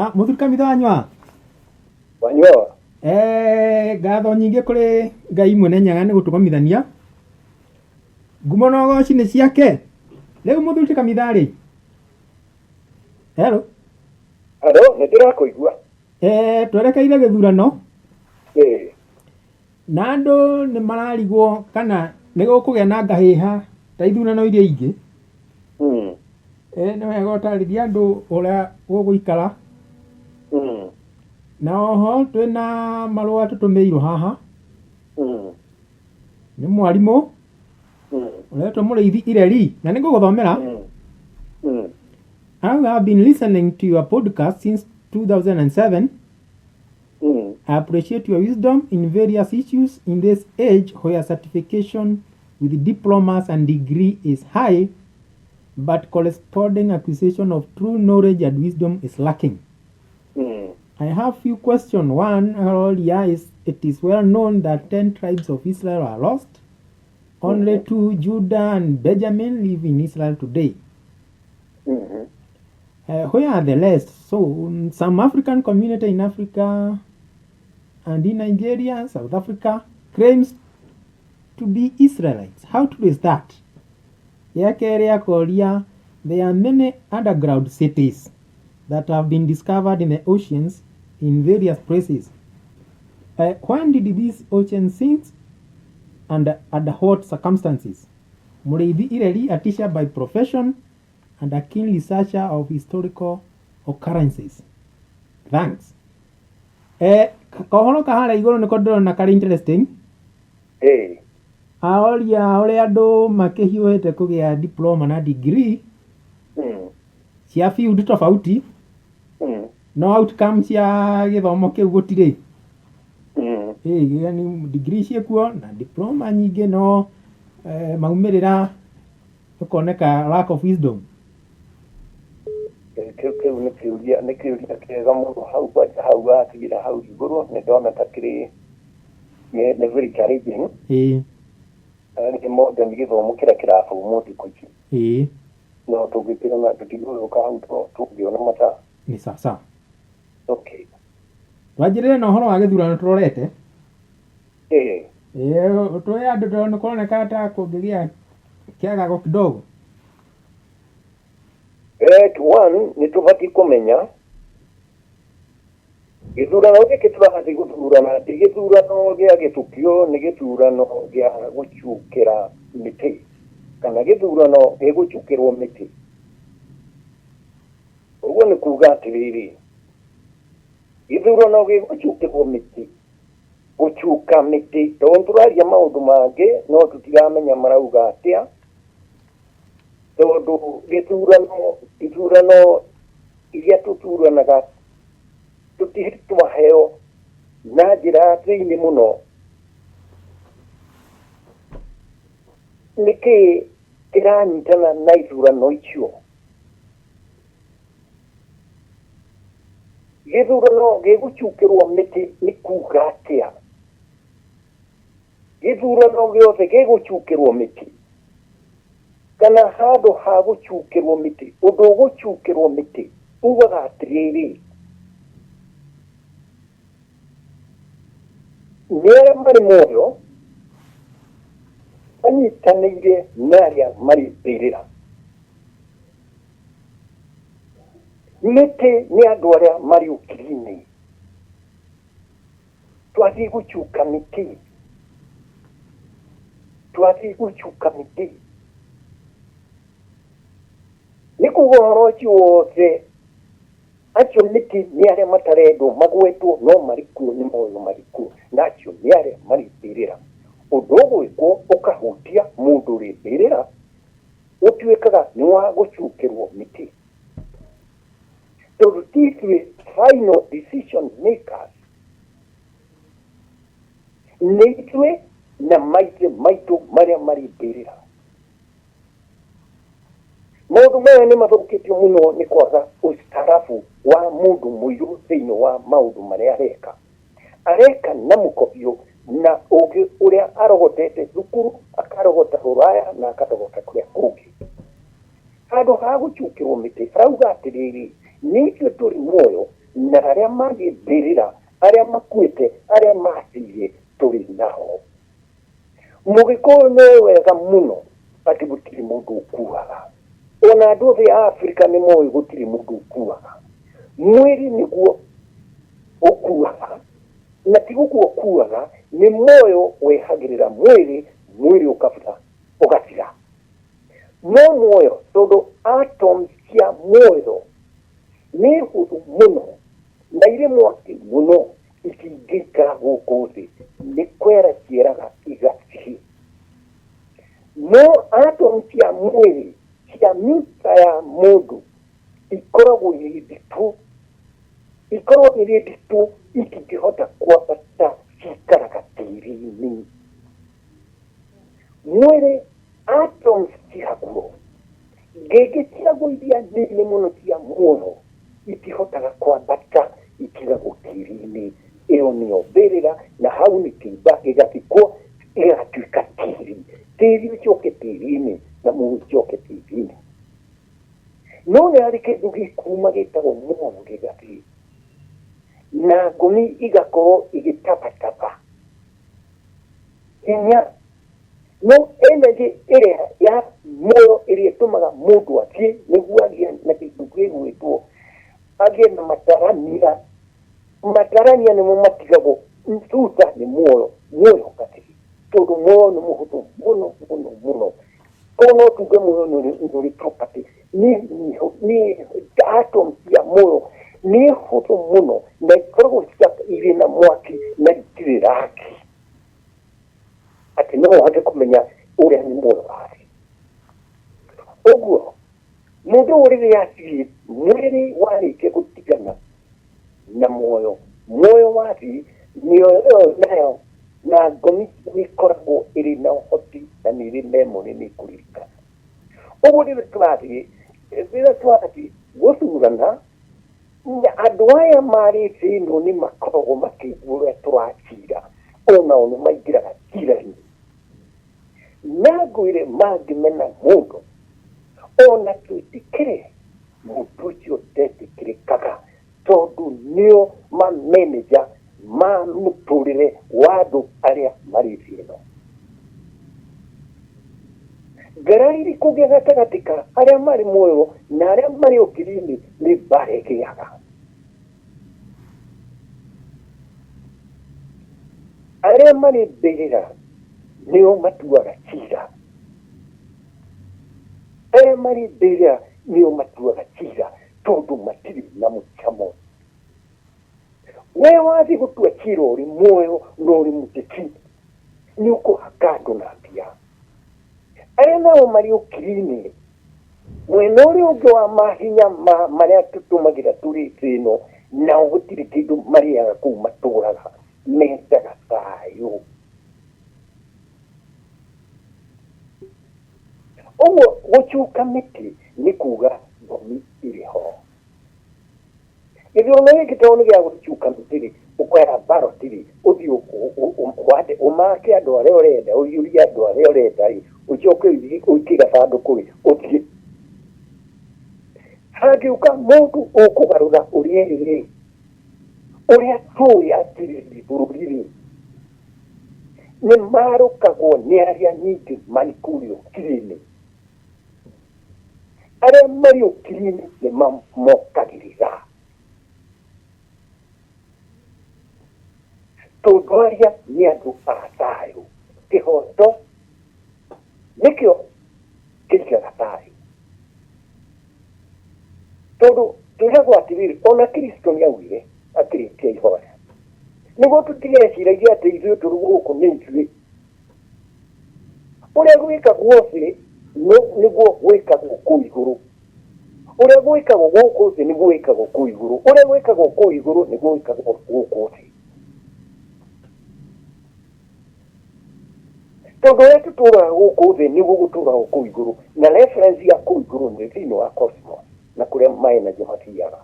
Ah, mũthuri kamitha wanyua. Wanyua. Eh, ngatho nyingĩ kũrĩ Ngai mwene nyaga nĩ gũtũgomithania. Ngumo na ũgoci nĩ ciake. Rĩu mũthuri kamitha rĩ. Hello. Hello, nĩ ndĩrakũigua. Eh, twerekeire gĩthurano. Ĩĩ. Na andũ nĩ mararigwo kana nĩ gũkũgĩa na ngahĩha ta ithurano iria ingĩ. Nĩ wega ũtarĩrie andũ ũrĩa gũgũikara. Na oho twĩna marũa tũtũmĩirwo haha. Nĩ mwarimũ ũretwo Mũrĩithi Ireri na nĩ ngũgũthomera. I have been listening to your podcast since 2007. I appreciate your wisdom in various issues in this age where certification with diplomas and degree is high, but corresponding acquisition of true knowledge and wisdom is lacking. I have few questions. One, earlier is it is well known that 10 tribes of Israel are lost. Only two, Judah and Benjamin, live in Israel today. Where are the rest? So, some African community in Africa and in Nigeria, South Africa, claims to be Israelites. How true is that? Ya kerĩ akoria, there are many underground cities that have been discovered in the oceans in various places. When did these oceans sink and under what circumstances? Mũrĩithi Ireri, a teacher by profession and a keen researcher of historical occurrences. Thanks. Kohoro kaharĩa igũrũ nĩko ndĩrona karĩ interesting. Ĩĩ. Aoria ũrĩa andũ makĩhiũhĩte kũgĩa diploma na degree cia field tofauti no outcome cia gĩthomo kĩu gũtirĩ. Ĩĩ, yani degree ciĩkuo na diploma nyingĩ no maumĩrĩra ũkoneka lack of wisdom. Kĩu nĩ kĩũria kĩega mũno hau kwanja hau watigĩra hau igũrũ nĩ ndona ta kĩrĩ nĩ very challenging. Na nĩ modern gĩthomo kĩrĩa kĩrathomwo thikũ ici. No tũngĩkĩona tũtigũgĩũka hau tũngĩona mataa. Nĩ sawa. Okay. Twanjĩrĩre na ũhoro wa gĩthurano tũrorete. Ĩĩ. Ĩĩ, twĩ andũ tondũ nĩ kũroneka ta kũngĩgĩa kĩagago kidogo. One nĩ tũbatiĩ kũmenya gĩthurano gĩkĩ tũrathiĩ gũthurana ti gĩthurano gĩa gĩtũkio, nĩ gĩthurano gĩa gũcukĩra mĩtĩ kana gĩthurano gĩgũcukĩrwo mĩtĩ. Ũguo nĩ kuga atĩrĩrĩ, gĩthurano gĩgũcukĩrwo mĩtĩ, gũcuka mĩtĩ, tondũ tũraria maũndũ mangĩ no tũtiramenya marauga atĩa, tondũ gĩthurano ithurano iria tũthuranaga tũtirĩ twaheo na njĩra ya thĩinĩ mũno nĩkĩ kĩranyitana na ithurano icio. Gĩthurano gĩgũcukĩrwo mĩtĩ nĩ kuga atĩa? Gĩthurano gĩothe gĩgũcukĩrwo mĩtĩ kana handũ ha gũcukĩrwo mĩtĩ, ũndũ ũgũcukĩrwo mĩtĩ ugaga atĩrĩrĩ, nĩ arĩa marĩ muoyo manyitanĩire na arĩa marĩ mbĩrĩra. Mĩtĩ nĩ andũ arĩa marĩ ũkiri-inĩ. Twathiĩ gũcuka mĩtĩ, twathiĩ gũcuka mĩtĩ, nĩ kuga ũhoro ũcio wothe, acio mĩtĩ nĩ arĩa matarendwo magwetwo no marĩ kuo, nĩ moyo marĩ kuo, na acio nĩ arĩa marĩ mbĩrĩra. Ũndũ ũgwĩkwo ũkahutia mũndũ ũrĩ mbĩrĩra ũtuĩkaga nĩ wa gũcukĩrwo mĩtĩ, tondũ ti ithuĩ final decision makers, nĩ ithuĩ na maithe maitũ marĩa marĩ mbĩrĩra. Maũndũ maya nĩ mathũkĩtio mũno nĩ kwaga ũstarabu wa mũndũ mũirũ thĩinĩ wa maũndũ marĩa areka. Areka na mũkobio na ũgĩ ũrĩa arogotete thukuru, akarogota rũraya na akarogota kũrĩa kũngĩ. Handũ ha gũcukĩrwo mĩtĩ arauga atĩrĩrĩ, nĩ ithuĩ tũrĩ muoyo Na arĩa marĩ mbĩrĩra, arĩa makuĩte, arĩa mathire, tũrĩ nao. Mũgĩkũyũ nĩ wega mũno atĩ gũtirĩ mũndũ ũkuaga. Ona andũ othe a Afrika nĩ moĩ gũtirĩ mũndũ ũkuaga. Mwĩrĩ nĩguo ũkuaga, na ti gũkua ũkuaga, nĩ muoyo wehagĩrĩra mwĩrĩ, mwĩrĩ ũkabutha ũgathira. No muoyo, tondũ atoms cia muoyo nĩ hũthũ mũno na irĩ mwaki mũno, itingĩikara gũkũ thĩ, nĩ kwera cieraga igathiĩ. No atomu cia mwĩrĩ cia mita ya mũndũ ikoragwo irĩ nditũ, ikoragwo irĩ nditũ itingĩhota kwambata, cikaraga tĩri-inĩ. Mwĩrĩ atoms ciaguo ngĩngĩ ciaguo iria nini mũno cia muoyo itihotaga kwambata, itigagwo tĩri-inĩ. Ĩyo nĩyo mbĩrĩra, na hau nĩ kĩimba gĩgathikwo gĩgatuĩka tĩri. Tĩri ũcoke tĩri-inĩ na muoyo ũcoke tĩri-inĩ. No nĩ harĩ kĩndũ gĩkuma gĩtagwo muoyo gĩgathiĩ na ngũni igakorwo igĩtabataba hinya. No energy ĩrĩa ya muoyo ĩrĩa ĩtũmaga mũndũ athiĩ nĩguo agĩe na kĩndũ gĩgwĩtwo agĩe na matarania. Matarania nĩmo matigagwo thutha nĩ muoyo, muoyo ũgathiĩ tondũ muoyo nĩ mũhũthũ mũno mũno mũno. Koguo no tuge muoyo nĩ ũrĩ property, nĩ nĩ atom cia muoyo nĩ hũthũ mũno na ikoragwo irĩ na mwaki na itirĩ rangi. Atĩ no ũhote kũmenya ũrĩa nĩ muoyo wathi. Ũguo mũndũ ũyũ rĩrĩa athiĩ mwĩrĩ warĩkia gũtigana na muoyo, muoyo wathiĩ, mĩoyo ĩyo nayo na ngomi nĩ ĩkoragwo ĩrĩ na ũhoti na nĩ ĩrĩ memory, nĩ ĩkũririkana. Ũguo rĩrĩa tũrathiĩ gũthurana, andũ aya marĩ thĩ ĩno nĩ makoragwo makĩigua ũrĩa tũracira, onao nĩ maingĩraga cira-inĩ. Na ngwĩre mangĩmena mũndũ, ona twĩtĩkĩre mũndũ ũcio ndetĩkĩrĩkaga, tondũ nĩo mameneja ma mũtũrĩre wa andũ arĩa marĩ thĩ ĩno. Ngarari kũgĩa gatagatĩ ka arĩa marĩ muoyo na arĩa marĩ ũkiri-inĩ nĩ mbara ĩgĩaga. Arĩa marĩ mbĩrĩra nĩo matuaga cira. Arĩa marĩ mbĩrĩra nĩo matuaga cira tondũ matirĩ na mũcamo. We wathiĩ gũtua cira ũrĩ muoyo na ũrĩ mũteti, nĩ ũkũhaka andũ na mbia. Arĩa nao marĩ ũkiri-inĩ, mwena ũrĩa ũngĩ wa mahinya ma marĩa tũtũmagĩra tũrĩ thĩ ĩno, nao gũtirĩ kĩndũ marĩaga kũu matũraga, mendaga thayũ. Ũguo gũcuka mĩtĩ nĩ kuga ngomi irĩ ho. Gĩthurano gĩkĩ tondũ nĩ gĩa gũcuka mĩtĩ rĩ, ũkoya ballot rĩ, ũthiĩ wande ũmake andũ arĩa ũrenda, ũiyũrie andũ arĩa ũrenda rĩ, ũcoke ũikie gathandũkũ rĩ, ũthiĩ. Hangĩũka mũndũ ũkũgarũra ũrĩa ĩrĩ rĩ, ũrĩa tũĩ atĩrĩrĩ bũrũri rĩ, nĩ marũkagwo nĩ arĩa nyingĩ marĩ kũrĩa ũkiri-inĩ. Arĩa marĩ ũkiri-inĩ nĩ mamokagĩrĩra. Tondũ arĩa nĩ andũ a thayũ, kĩhoto nĩkĩo kĩigaga thayũ. Tondũ twĩragwo atĩrĩrĩ, ona Kristo nĩ augire akĩrĩkia ihoya, nĩguo tũtigeciragie atĩ ithuĩ tũrĩ gũkũ nĩ ithuĩ. Ũrĩa gwĩkagwo thĩ nĩguo gwĩkagwo kũu igũrũ. Ũrĩa gwĩkagwo gũkũ thĩ nĩguo gwĩkagwo kũu igũrũ. Ũrĩa gwĩkagwo kũu igũrũ nĩguo gwĩkagwo gũkũ thĩ. Tondũ ũrĩa tũtũraga gũkũ thĩ nĩguo gũtũragwo kũu igũrũ. Na reference ya kũu igũrũ nĩ thĩinĩ wa cosmos na kũrĩa maĩ nacio mathiaga.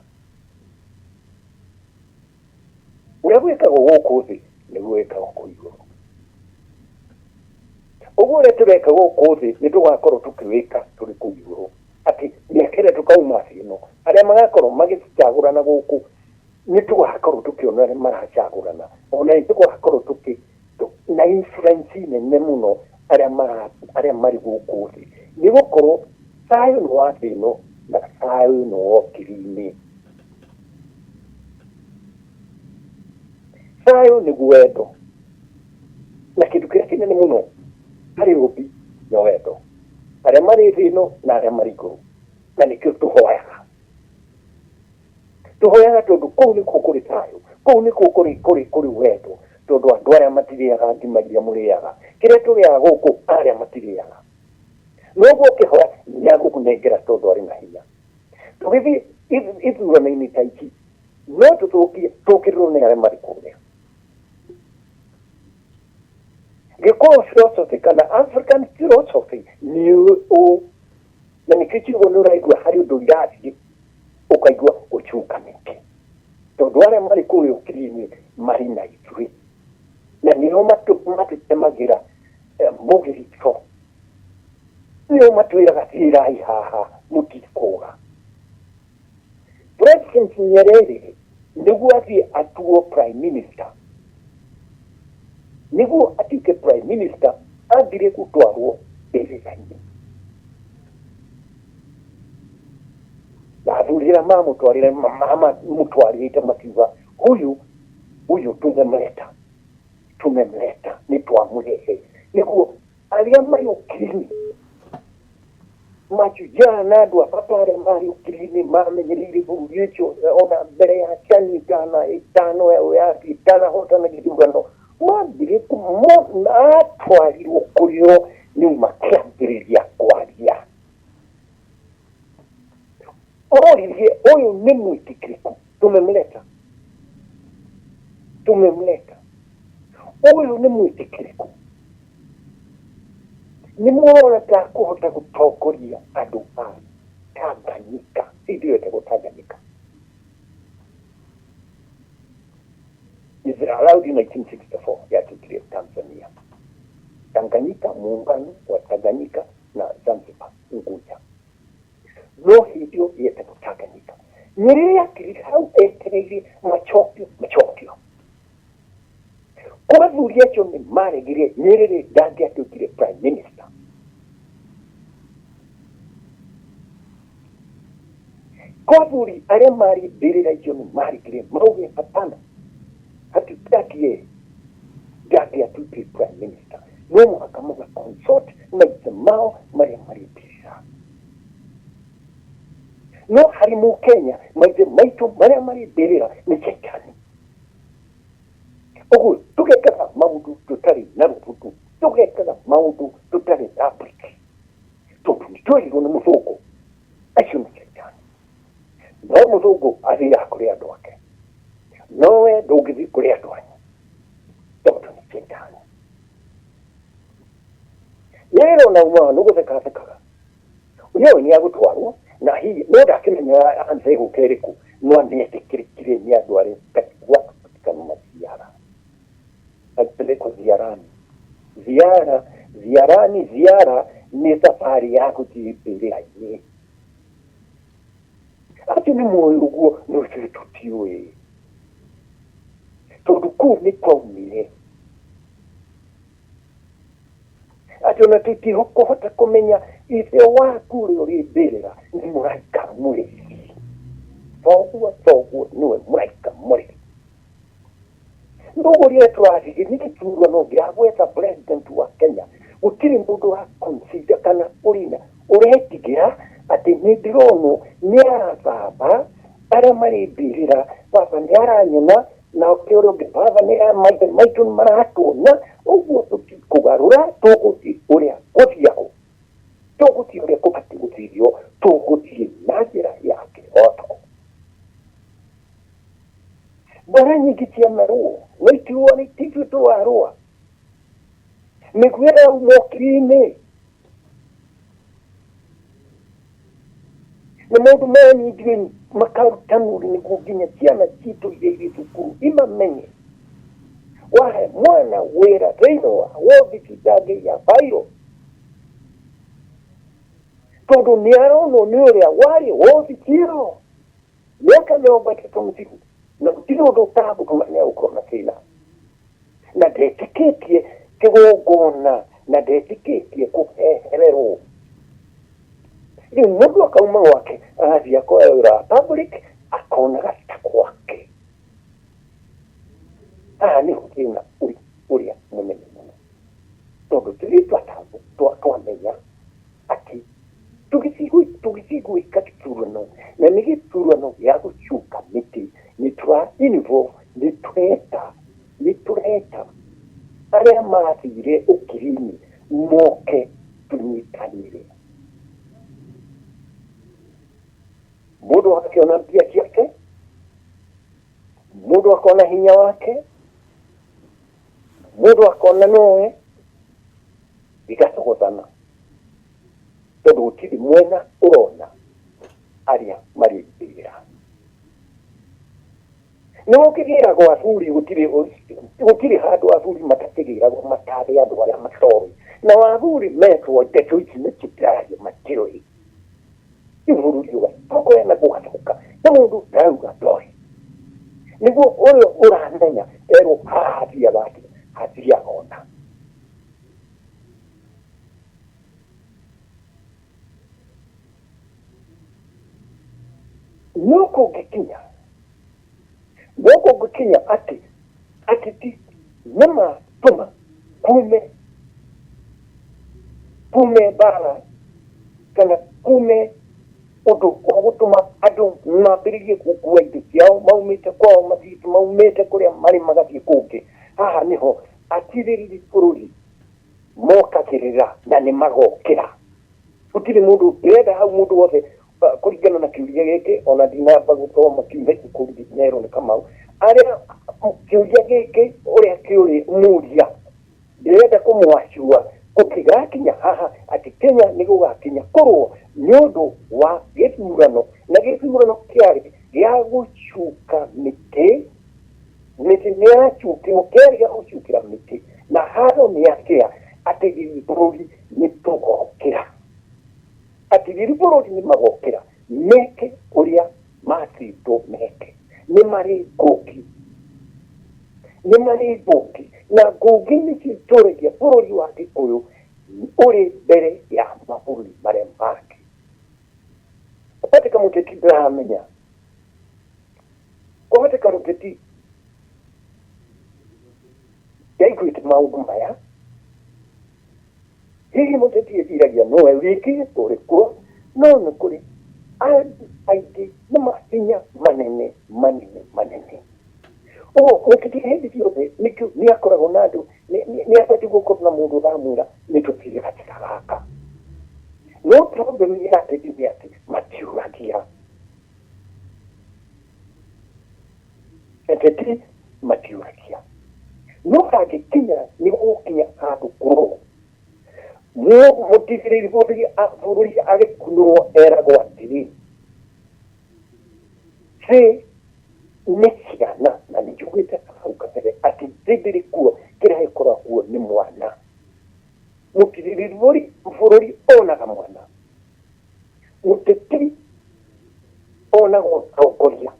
Ũrĩa gwĩkagwo gũkũ thĩ nĩguo gwĩkagwo kũu igũrũ. Ũguo ũrĩa tũreka gũkũ thĩ nĩ tũgakorwo tũkĩwĩka tũrĩ kũu igũrũ. Atĩ mĩaka ĩrĩa tũkauma thĩ ĩno, arĩa magakorwo magĩcagũrana gũkũ Nĩ tũgakorwo tũkĩona arĩa maracagũrana, ona nĩ tũgakorwo tũkĩ na influence nene mũno arĩa mara arĩa marĩ gũkũ thĩ, nĩ gũkorwo thayũ nĩ wa thĩ ĩno na thayũ nĩ wa ũkiri-inĩ. Thayũ nĩguo wendo, na kĩndũ kĩrĩa kĩnene mũno harĩ ũmbi nĩ wendo, arĩa marĩ thĩ ĩno na arĩa marĩ igũrũ, na nĩkĩo tũhoyaga. Tũhoyaga tondũ kũu nĩkuo kũrĩ thayũ, kũu nĩkuo kũrĩ kũrĩ kũrĩ wendo, tondũ andũ arĩa matirĩaga ngima iria mũrĩaga, kĩrĩa tũrĩaga gũkũ arĩa matirĩaga. Noguo ũkĩhoya nĩ agũkũnengera tondũ arĩ na hinya. Tũgĩthiĩ ithurano-inĩ ta ici, no tũthũkie tũkĩrĩrwo nĩ arĩa marĩ kũrĩa. Gĩkũyũ philosophy kana African philosophy nĩ ũ na nĩkĩo kiugo nĩ ũraigua harĩ ũndũ irathiĩ ũkaigua gũcuka nĩkĩ, tondũ arĩa marĩ kũrĩa ũkiri-inĩ marĩ na ithuĩ na nĩo matũtemagĩra mũgirito, nĩo matwĩraga thiĩrai haha mũtikũra. President Nyerere nĩguo athiĩ atuo prime minister, nĩguo atuĩke prime minister ambire gũtwarwo mbĩrĩra-inĩ, na athuri arĩa mamũtwarire mamũtwarĩte makiuga huyu huyu tumemleta tumemleta nĩ twamũrehe nĩguo arĩa marĩ ũkiri-inĩ mashujaa na andũ a bata arĩa marĩ ũkiri-inĩ mamenyereire bũrũri ũcio ona mbere ya cani ĩtana ĩtano ĩtanahotana gĩthurano mambire atwarirwo kũrĩ o rĩu makĩambĩrĩria kwaria oririe ũyũ nĩ mwĩtĩkĩrĩku tumemleta tumemleta ũyũ nĩ mwĩtĩkĩrĩku nĩ mũrona ndakũhota gũtongoria andũ a Tanganyika hĩndĩ ĩyo ĩtagwo Tanganyika is allowed in 1964 yatuĩkire Tanzania. Tanganyika, muungano wa Tanganyika na Zanzibar, Unguja. No hĩndĩ ĩyo yetagwo Tanganyika. Nyerere akĩrĩ hau etereire macokio macokio. Kwa athuri acio nĩ maregire Nyerere ndangĩatuĩkire prime minister. Kwa athuri arĩa marĩ mbĩrĩra icio nĩ maregire mauge hapana, hatutaki yeye ndangĩatuĩkire prime minister. No mũhaka maga consult maithe mao marĩa marĩ mbĩrĩra. No harĩ mũkenya maithe maitũ marĩa marĩ mbĩrĩra nĩ caitani. Ũguo tũgekaga maũndũ tũtarĩ na rũbutu, tũgekaga maũndũ tũtarĩ na briki, tondũ nĩ twerirwo nĩ mũthũngũ acio nĩ caitani. No mũthũngũ athiaga kũrĩ andũ ake, no we ndũngĩthiĩ kũrĩ andũ anyu tondũ nĩ caitani. Rĩrĩ ona umaga nĩ gũtheka athekaga, nĩoĩ nĩ agũtwarwo na hihi no ndakĩmenya answer ĩgũka ĩrĩkũ, no nĩetĩkĩrĩkire nĩ andũ arĩa kaigua kama ziara akipelekwa ziarani ziara ziarani ziara nĩ thabarĩ ya gũthiĩ mbĩrĩra-inĩ atĩ nĩ moĩ ũguo no ithuĩ tũtiũĩ tondũ kũu nĩ kwaumire atĩ ona tũtikũhota kũmenya ithe waku ũrĩa ũrĩ mbĩrĩra nĩ mũraika mũrĩithi thoguo thoguo nĩwe mũraika mũrĩithi Ndũgũ rĩrĩa tũrathiĩ nĩ gĩthurano ngĩragwetha president wa Kenya gũtirĩ mũndũ wa consider kana ũrĩ na ũretigĩra atĩ nĩ ndĩronwo nĩ arababa arĩa marĩ mbĩrĩra baba nĩ aranyona na ũkĩ ũrĩa ũngĩ baba nĩ maithe maitũ nĩ maratuona ũguo tũtikũgarũra tũgũthiĩ ũrĩa gũthiagwo tũgũthiĩ ũrĩa kũbatiĩ gũthiio tũgũthiĩ na njĩra ya kĩhoto. Mbara nyingĩ cianarũo no itirũa nĩ ithuĩ tũrarũa mĩguĩ ĩrauma ũkiri-inĩ na maũndũ maya nyingĩ makarutanwo nĩguo nginya ciana citũ iria irĩ thukuru imamenye wahe mwana wĩra thĩinĩ wa wobici ndangĩiya bairo tondũ nĩ aronwo nĩ ũrĩa warĩ wobici ĩyo mĩaka mĩrongo ĩtatũ mĩthiru na Gũtirĩ ũndũ ũtagũtũma nĩ agũkorwo na thĩna. Na ndetĩkĩtie kĩgongona na ndetĩkĩtie kũhehererwo. Rĩu mũndũ akauma gwake agathiĩ akoya wĩra wa public akonaga ta gwake. Haha nĩho thĩna ũrĩ ũrĩa mũnene mũno. Tondũ tũthiĩ twamenya atĩ tũgĩthiĩ gwĩka gĩthurano na nĩ gĩthurano gĩa gũcuka mĩtĩ nĩ tũra involve nĩ tũreta nĩ tũreta arĩa mathire ũkiri-inĩ moke tũnyitanĩre. Mũndũ agakĩona mbia ciake, mũndũ akona hinya wake, mũndũ akona nowe, igatogothana tondũ gũtirĩ mwena ũrona arĩa marĩ mbĩrĩra. Nĩ gũkĩgĩragwo athuri gũtirĩ gũtirĩ handũ athuri matakĩgĩragwo matarĩ andũ arĩa matoĩ na athuri metwo ndeto ici nĩkĩ ndĩraria matiũĩ. Rĩu bũrũri ũgatongoria na gũgacoka na mũndũ ndarauga ndoĩ. Nĩguo ũrĩa ũramenya erwo haha hathiaga atĩa hathiaga ũna. No kũngĩkinya no kũngĩkinya atĩ ateti nĩ matũma kume kume mbara kana kume ũndũ ũgũtũma andũ mambĩrĩrie gũkua indo ciao maumĩte kwao mathiĩte maumĩte kũrĩa marĩ magathiĩ kũngĩ haha nĩho atirĩrĩri bũrũri mokagĩrĩra na nĩ magokĩra. Gũtirĩ mũndũ ndĩrenda hau mũndũ wothe kũringana na kĩũria gĩkĩ ona ndinamba gũthoma kiume kũrĩ nerwo nĩ Kamau arĩa kĩũria gĩkĩ ũrĩa kĩũrĩ mũria ndĩrenda kũmwacua gũtigakinya haha atĩ Kenya nĩ gũgakinya kũrũo nĩ ũndũ wa gĩthurano na gĩthurano kĩarĩ gĩa gũcuka mĩtĩ mĩtĩ nĩ yacukirwo kĩarĩ gĩa gũcukĩra mĩtĩ na haro nĩ atĩa atĩ bũrũri nĩ tũgokĩra atiriri bũrũri nĩ magokĩra meke ũrĩa matirwo meke nĩ marĩ ngũki nĩ marĩ ngũki na ngũki nĩ citũragia bũrũri wa Gĩkũyũ ũrĩ mbere ya mabũrũri marĩa mangĩ. Kwahoteka mũteti ndaramenya, kwahoteka mũteti ndaiguĩte maũndũ maya. Hihi mũteti eciragia nowe wiki ũrĩ kuo, no nĩ kũrĩ andũ aingĩ na mahinya manene manene manene. Ũguo mũteti hĩndĩ ciothe nĩkĩo nĩ akoragwo na andũ, nĩ abatiĩ gũkorwo na mũndũ ũramwĩra nĩ tũthiĩ gacĩra gaka. No problem ya ateti nĩ atĩ matiũragia. Ateti matiũragia. No hangĩkinya nĩ gũgũkinya handũ kũrũo, mũtigĩrĩri bũrũri agĩkunũrwo eragwo atĩrĩ, thĩ nĩ ciana, na nĩ njugĩte hau kabere atĩ thĩ ndĩrĩ kuo, kĩrĩa gĩkoragwo kuo nĩ mwana. Mũtigĩrĩri bũrũri onaga mwana. Mũteti onaga ũtongoria.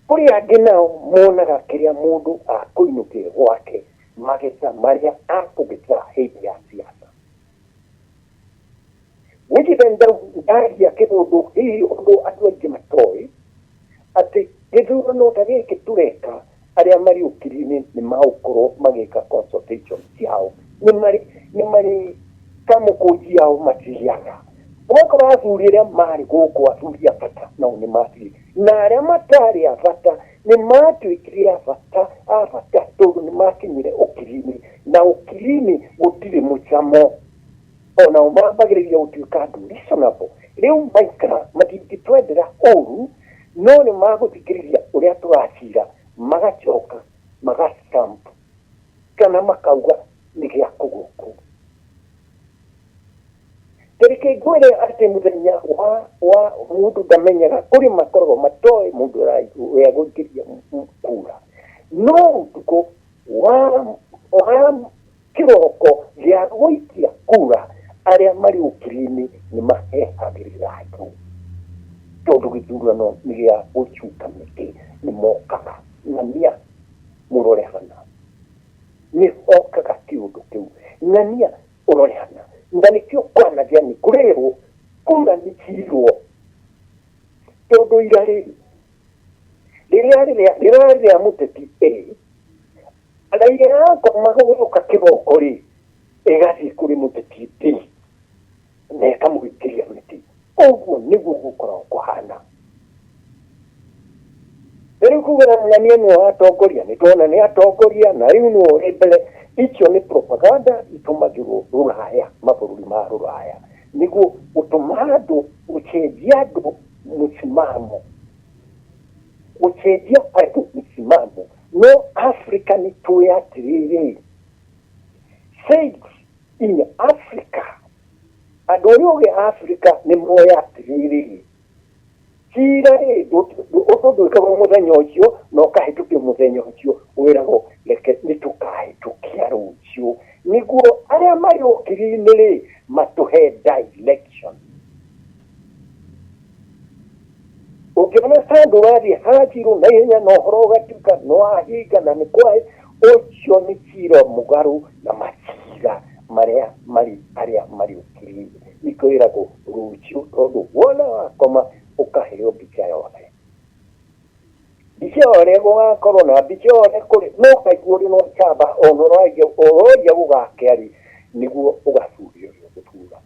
Kũrĩ angĩ nao monaga kĩrĩa mũndũ akũinũkia gwake, magetha marĩa akũgetha hĩndĩ ya siasa. Nĩkĩte ndaria kĩũndũ hihi ũndũ andũ aingĩ matoĩ, atĩ gĩthurano ta gĩkĩ tũreka arĩa marĩ ũkiri-inĩ nĩ magũkorwo magĩka consultation ciao, nĩ marĩ nĩ marĩ kamũkũnji yao mathiaga. Ũgakora athuri arĩa marĩ gũkũ athuri a bata nao nĩ mathire, na arĩa matarĩ a bata nĩ matuĩkire a bata a bata tondũ nĩ makinyire ũkiri-inĩ, na ũkiri-inĩ gũtirĩ mũcamo. Onao mambagĩrĩria gũtuĩka andũ reasonable. Rĩu maikara matingĩtwendera ũru, no nĩ magũthikĩrĩria ũrĩa tũracira, magacoka maga stamp kana makauga nĩ gĩa kũgũrũ kũu. Tareke ngwĩre atĩ mũthenya wa wa mũndũ ndamenyaga kũrĩ makoragwo matoĩ mũndũ ũrĩa gũikĩria kura, no ũtukũ wa wa kĩroko gĩa gũikia kura arĩa marĩ ũkiri-inĩ nĩ mahehagĩrĩra andũ tondũ gĩthurano nĩ gĩa gũcuka mĩtĩ nĩ. Mokaga ng'ania mũrore hana, nĩ hokaga kĩũndũ kĩu ng'ania ũrore hana, na nĩkĩo kwanagĩa nĩ kũrĩrwo kura nĩ cirwo, tondũ ira rĩrĩ rĩrĩa rĩrĩa rĩrarĩ rĩa mũteti ĩ Raila yakoma gũgĩũka kĩroko rĩ, ĩgathiĩ kũrĩ mũteti B na ĩkamũikĩria mĩtĩ. Ũguo nĩguo gũkoragwo kũhana. Na rĩu kuga ng'ania nĩwe watongoria, nĩ tuona nĩ atongoria na rĩu nĩwe ũrĩ mbere. Icio nĩ propaganda itũmagĩrwo rũraya, mabũrũri ma rũraya, nĩguo gũtũma andũ, gũcenjia andũ mũsimamo, gũcenjia andũ mũsimamo. No Africa nĩ tũĩ atĩrĩrĩ, saints in Africa, andũ arĩa ogĩ a Africa nĩ moĩ atĩrĩrĩ, cira rĩ, ũndũ ndwĩkagwo mũthenya ũcio na ũkahĩtũkio mũthenya ũcio, wĩragwo reke nĩ tũkahĩtũkia rũciũ, nĩguo arĩa marĩ ũkiri-inĩ rĩ, matũhe direction. Ũngĩona handũ ũrathiĩ hanjirwo na ihenya na ũhoro ũgatuĩka nĩ wahinga na nĩ kwaĩ, ũcio nĩ cira mũgarũ na macira marĩa marĩ arĩa marĩ ũkiri-inĩ. Nĩkĩo wĩragwo rũciũ tondũ wona wakoma ũkaheo mbica yothe. Mbica ĩyo ũrĩa gũgakorwo na mbica ĩyo ũrĩa kũrĩ, no ũkaigua ũrĩ na ũcamba ona ũroria gũgakĩa rĩ, nĩguo ũgathuria ũrĩa ũgũthura.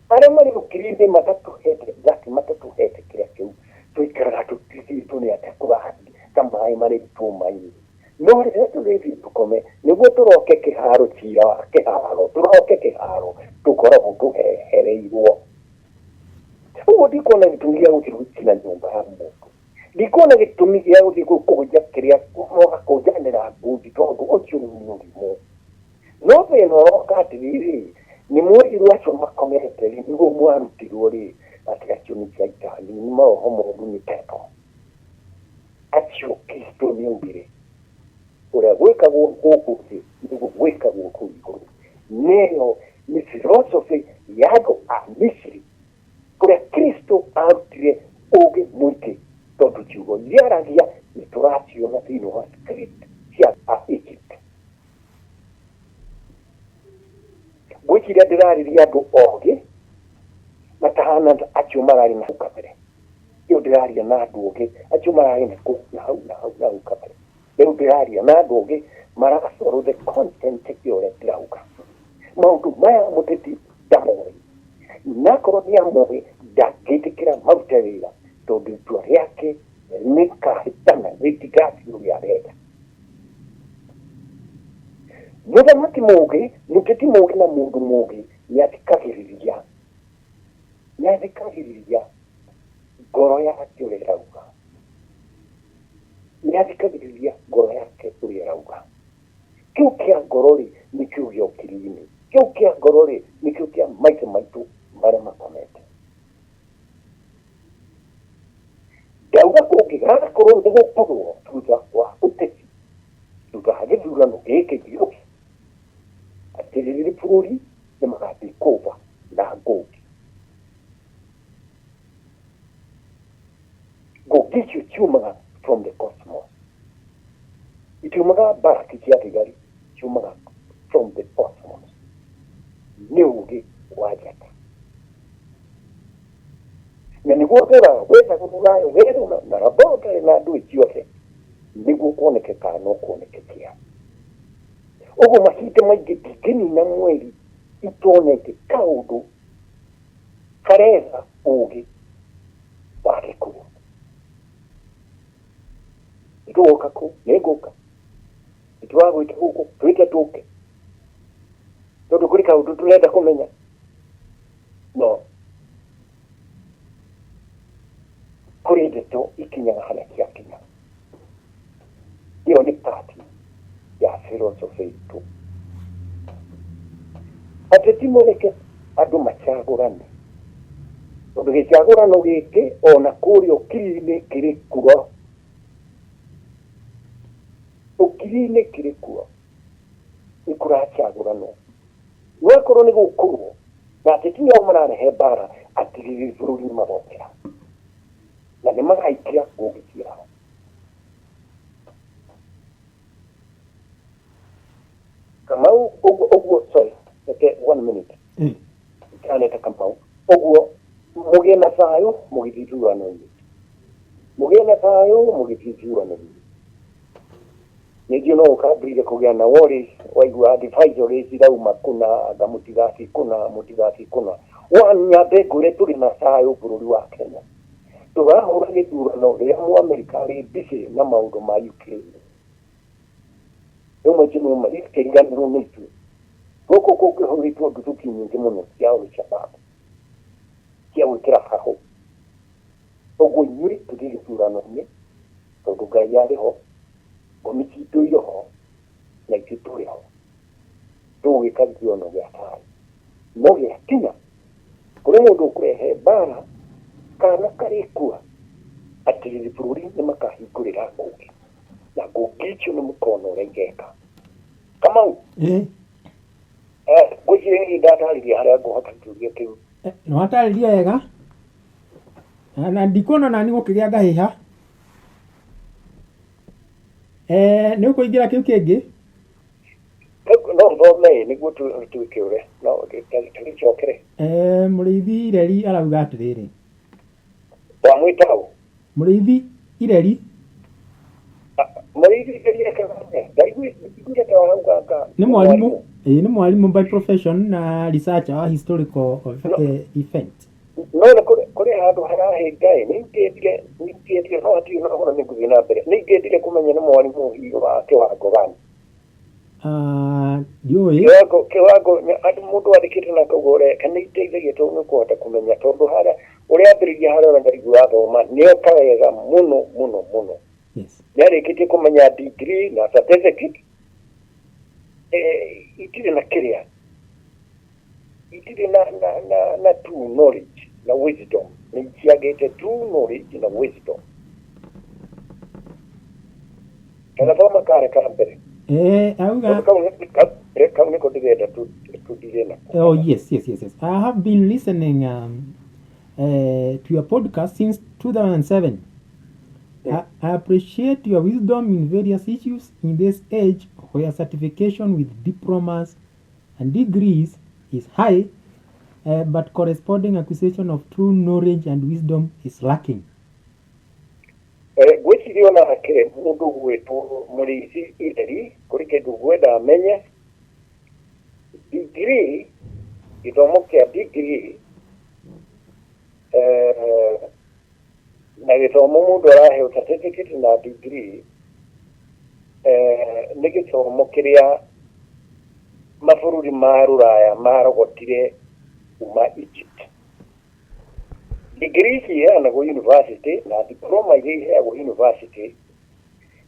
Arĩa marĩ ũkiri-inĩ matatũhete exactly matatũhete kĩrĩa kĩu, tũikaraga tũtigĩtwo nĩ atĩa kũrathiĩ ta maĩ marĩ tũma-inĩ. No rĩrĩa tũrĩthiĩ tũkome, nĩguo tũroke kĩharo cira wa kĩharo, tũroke kĩharo tũkoragwo tũhehereirwo. Ũguo ndikuona gĩtũmi gĩa gũthiĩ gũcina nyũmba ya mũndũ. Ndikuona gĩtũmi gĩa gũthiĩ kũgũnja kĩrĩa mũgakũnjanĩra ngundi tondũ ũcio nĩ mũrimũ. No thĩna ũroka atĩrĩrĩ, nĩ mwerirwo acio makomete rĩ, nĩguo mwarutirwo rĩ, atĩ acio nĩ caitani, nĩ maroho moru, nĩ pepo. Acio Kristo nĩ augire, ũrĩa gwĩkagwo gũkũ thĩ nĩguo gwĩkagwo kũu igũrũ. Nĩyo nĩ philosophy ya andũ a Misiri, kũrĩa Kristo arutire ũgĩ mũingĩ, tondũ ciugo iria aragia nĩ tũraciona thĩinĩ wa script cia a Egypt. Ngwĩciria ndĩrarĩria andũ ogĩ matahana ta acio mararĩ na hau kabere. Rĩu ndĩraria na andũ ogĩ acio mararĩ na kũu na hau na hau na hau kabere. Rĩu ndĩraria na andũ ogĩ marafollow the content ya ũrĩa ndĩrauga. Maũndũ maya mũteti ndamoĩ, na akorwo nĩ amoĩ ndangĩtĩkĩra marute wĩra tondũ itua rĩake rĩkahĩtana rĩtigathiĩ ũrĩa arenda. Mũthamaki mũũgĩ, mũteti mũũgĩ na mũndũ mũũgĩ nĩathikagĩrĩria, nĩathikagĩrĩria ngoro yake ũrĩa ĩrauga. Nĩathikagĩrĩria ngoro yake ũrĩa ĩrauga. Kĩu kĩa ngoro-rĩ, nĩkĩo gĩa ũkiri-inĩ. Kĩu kĩa ngoro-rĩ, nĩkĩo kĩa maithe maitũ marĩa makomete. Ndauga kũngĩgakorwo nĩ gũkũrũo thutha wa ũteti, thutha wa gĩthurano gĩkĩ gĩũke, atĩrĩrĩ bũrũri nĩ maga take over na ngũngi. Ngũngi icio ciumaga from the cosmos. Itiumaga mbaraki cia thigari, ciumaga from the cosmos. Nĩ ũgĩ wa njata. Na nĩguo ũtũraga wethaga rũraya werũ na laboratory na ndũĩ ciothe nĩguo kuoneke kana no kuoneke kĩa. Ũguo mahinda maingĩ ndingĩnina mweri itonete kaũndũ karetha ũgĩ wa Gĩkũyũ. Nĩtũgoka kũu, nĩngũka. Nĩtũragwĩta gũkũ, twĩte tũke. Tondũ kũrĩ kaũndũ tũrenda kũmenya. No kũrĩ ndeto ikinyaga harĩa ciakinya. Ĩyo nĩ part ya philosophy itũ. Ateti mũreke andũ macagũrane. Tondũ gĩcagũrano gĩkĩ ona kũrĩa ũkiri-inĩ kĩrĩ kuo. Ũkiri-inĩ kĩrĩ kuo. Nĩ kũracagũranwo. No akorwo nĩ gũkũrwo na ateti nĩo mararehe mbara, atigĩrĩri bũrũri nĩ magokĩra. Na nĩ magaikia ngũngĩ ciao. thayũ mũgĩthiĩ ithurano-inĩ, mũgĩe na thayũ mũgĩthiĩ ithurano-inĩ. Ningĩ no ũkambĩrĩria kũgĩa na worry waigua advisory cirauma kũna anga mũtigathiĩ kũna mũtigathiĩ kũna. One nyambe ngwĩre tũrĩ na thayũ bũrũri wa Kenya. Tũrahũra gĩthurano rĩrĩa mũamerika arĩ busy na maũndũ ma Ukraine. Rĩu maitũ no makĩriganĩrwo nĩ ithuĩ. Gũkũ kũngĩhũrĩtwo nduthũki nyingĩ mũno cia Al-Shabaab cia gwĩkĩra hahũ. Ũguo inyuĩ tũthiĩ gĩthurano-inĩ tondũ Ngai arĩ ho, ngomi citũ irĩ ho na ithuĩ tũrĩ ho. Tũgwĩka gĩthurano gĩa thayũ. No gĩakinya kũrĩ mũndũ ũkũrehe mbara kana karĩkua atĩrĩrĩ bũrũri nĩ makahingũrĩra ngũngĩ na ngũngĩ icio nĩ mũkona ũrĩa igeka. Kamau, ngwĩciria niĩ ndatarĩria harĩa ngũhota kĩũria kĩu. Nĩ watarĩria wega na ndikuona nani gũkĩgĩa ngahĩha. Nĩ ũkũingĩra kĩu kĩngĩ? No thome nĩguo twĩkĩũre no tũgĩcokere. Mũrĩithi Ireri arauga atĩrĩrĩ. Wamwĩta ũ? Mũrĩithi Ireri. Mũrĩithi Ireri ekaga atĩa? Ndaiguire ta warauga Nĩ mwarimũ, ĩĩ nĩ mwarimũ by profession na researcher wa historical event. No nĩ kũrĩ handũ harahĩnga ĩ, nĩ ingĩendire no hatirĩ na ũhoro nĩ ngũthiĩ na mbere. Nĩ ingĩendire kũmenya nĩ mwarimũ hihi wa kĩwango gani. Ndiũĩ. Kĩwango andũ mũndũ andĩkĩte na koguo ũreka nĩ iteithagia tondũ nĩ ũkũhota kũmenya tondũ harĩa ũrĩambĩrĩria harĩa ũrenda ndaigua athoma nĩ oka wega mũno mũno mũno. Nĩ arĩkĩtie kũmenya degree na certificate itirĩ na kĩrĩa itirĩ na true knowledge na wisdom, nĩ ciagĩte true knowledge na wisdom. Kana thoma karĩ ka mbere. Auga Tondũ kau nĩko ndĩrenda tũthire nako. Oh, yes. I have been listening to your podcast since 2007. I appreciate your wisdom in various issues in this age where certification with diplomas and degrees is high, but corresponding acquisition of true knowledge and wisdom is lacking. Ngwĩciria onake mũndũ gwĩtwo Mũrĩithi Ireri kũrĩ kĩndũ ngwenda amenye. Degree, gĩthomo kĩa degree na gĩthomo mũndũ araheo certificate na degree nĩ gĩthomo kĩrĩa mabũrũri ma rũraya marogotire kuma Egypt. Degree ici iheanagwo university na diploma iria iheagwo university,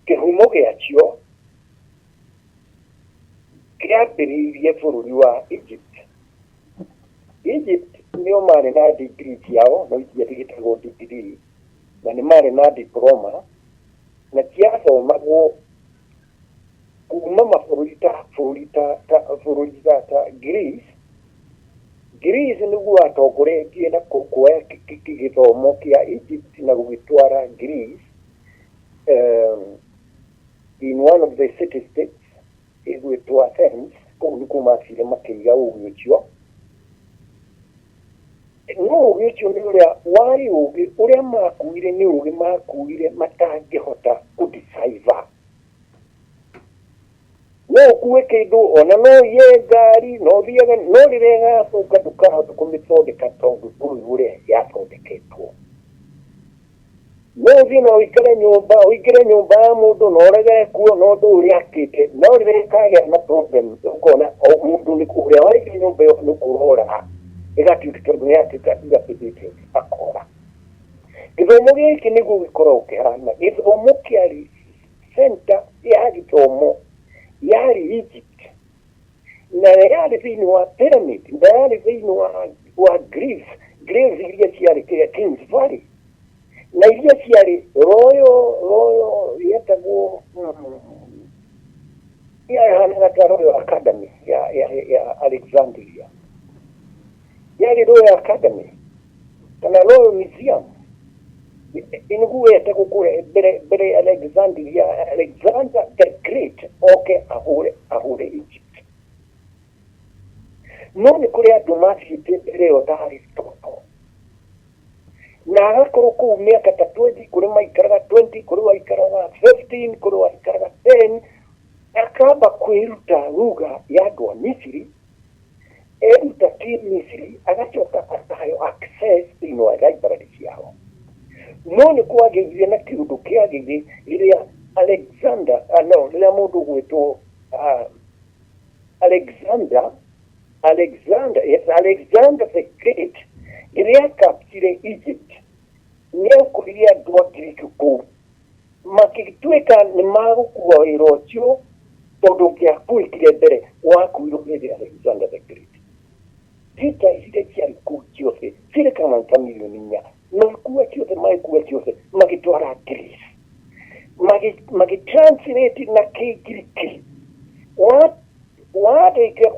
kĩhumo gĩacio kĩambĩrĩirie bũrũri wa Egypt. Egypt nĩo marĩ na degree ciao no itiatigĩtagwo degree na nĩ marĩ na diploma na ciathomagwo kuma mabũrũri ta Greece. Greece nĩguo watongoretie na kuoya gĩthomo kĩa Egypt na gũgĩtwara Greece in one of the city states ĩgwĩtwo Athens. Kũu nĩkuo mathire makĩiga ũgĩ ũcio. No ũgĩ ũcio nĩ ũrĩa warĩ ũgĩ ũrĩa makuire, nĩ ũgĩ makuire matangĩhota kũ-decipher. No ũkue kĩndũ ona no iye ngari no ũthiage no rĩrĩa ĩgathũka ndũkahota kũmĩthondeka tondũ ndũĩ ũrĩa yathondeketwo. No ũthiĩ na ũikare nyũmba, ũingĩre nyũmba ya mũndũ na ũregere kuo no ndũĩ ũrĩa akĩte, no rĩrĩa ĩkagĩa na problem ũkona o mũndũ nĩ ũrĩa waingĩra nyũmba ĩyo nĩ kũrora ĩgatuĩka tondũ nĩ yatuĩka dilapidated akora. Gĩthomo gĩkĩ nĩguo gĩkoragwo kĩhana gĩthomo kĩarĩ center ya gĩthomo yarĩ Egypt na yarĩ thĩinĩ wa pyramid na yarĩ thĩinĩ wa Greece, Greece iria ciarĩ kĩrĩa Kings Valley na iria ciarĩ Royal yetagwo yahanaga ta Royal Academy ya Alexandria, yarĩ Royal Academy kana Royal Museum nĩguo yetagwo kũrĩa mbere Alexandria, Alexander the Great oke ahũre Egypt. No nĩ kũrĩ andũ mathiĩte mbere ĩyo ta Aristotle. Na agakorwo kũu mĩaka ta 20, kũrĩ maikaraga 20, kũrĩ waikaraga 15, kũrĩ waikaraga 10, akamba kwĩruta lugha ya andũ a Misiri, eruta Kĩmisiri, agacoka akaheo access thĩinĩ wa library ciao. No nĩ kwagĩire na kĩũndũ kĩagĩire rĩrĩa Alexander, no, rĩrĩa mũndũ ũgwĩtwo Alexander, Alexander, yes, Alexander the Great, rĩrĩa akaptire Egypt, nĩ akorire andũ a Ngiriki kũu makĩtuĩka nĩ magũkua wĩra ũcio tondũ ũngĩakuĩkire mbere wakuirwo hĩndĩ ya Alexander the Great. Peter iria ciarĩ kũu ciothe cirĩ kana ta milioni 4, magĩkua ciothe, magĩkua ciothe magĩtwara Greece, magĩtranslate na Kĩngiriki. Warĩkia